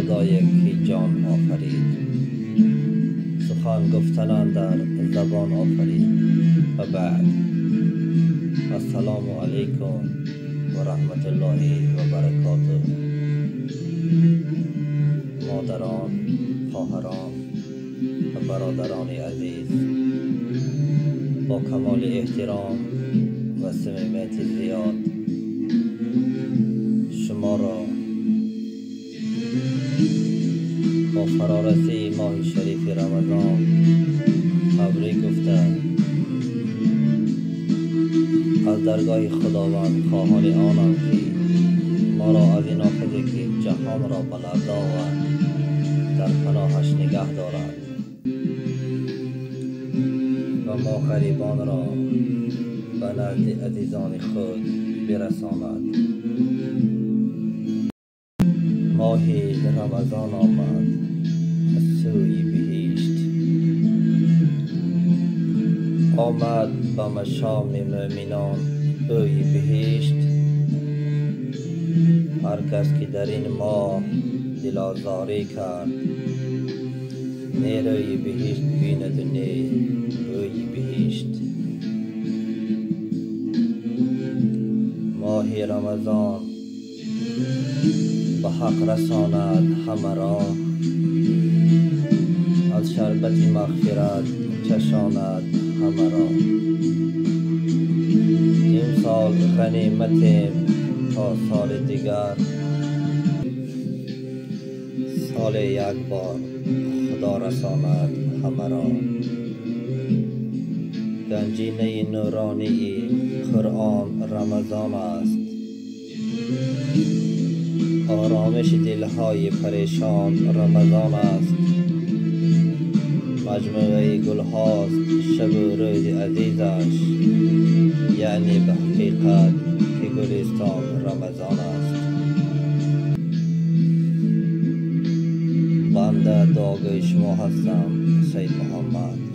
خدای که جان آفرید، سخن گفتن در زبان آفرید. و بعد، السلام علیکم و رحمت الله و برکاته. مادران، خواهران و برادران عزیز، با کمال احترام و صمیمیت زیاد شما را با فرارسی ماه شریف رمضان تبریک گفته، از درگاه خداوند خواهان آنم که ما را از این آفتی که جهان را به لرزه آورد در پناهش نگه دارد و ما غریبان را به نزد عزیزان خود برساند. ماه رمضان آمد از سوی بهشت، آمد به مشام مؤمنان بوی بهشت. هر کس که در این ماه دل آزاری کرد، نه روی بهشت بیند و نه بوی بهشت. ماه رمضان به حق رساند همه را، از شربت مغفرت چشاند همه را. امسال غنیمتیم تا سال دیگر، سال یک بار خدا رساند همه را. گنجینه نورانی قرآن رمضان است، آرامش دلهای پریشان رمضان است. مجموعه گلهاست شب و روز عزیزش، یعنی به حقیقت که گلستان رمضان است. بنده دعاگوی شما هستم، سید محمد.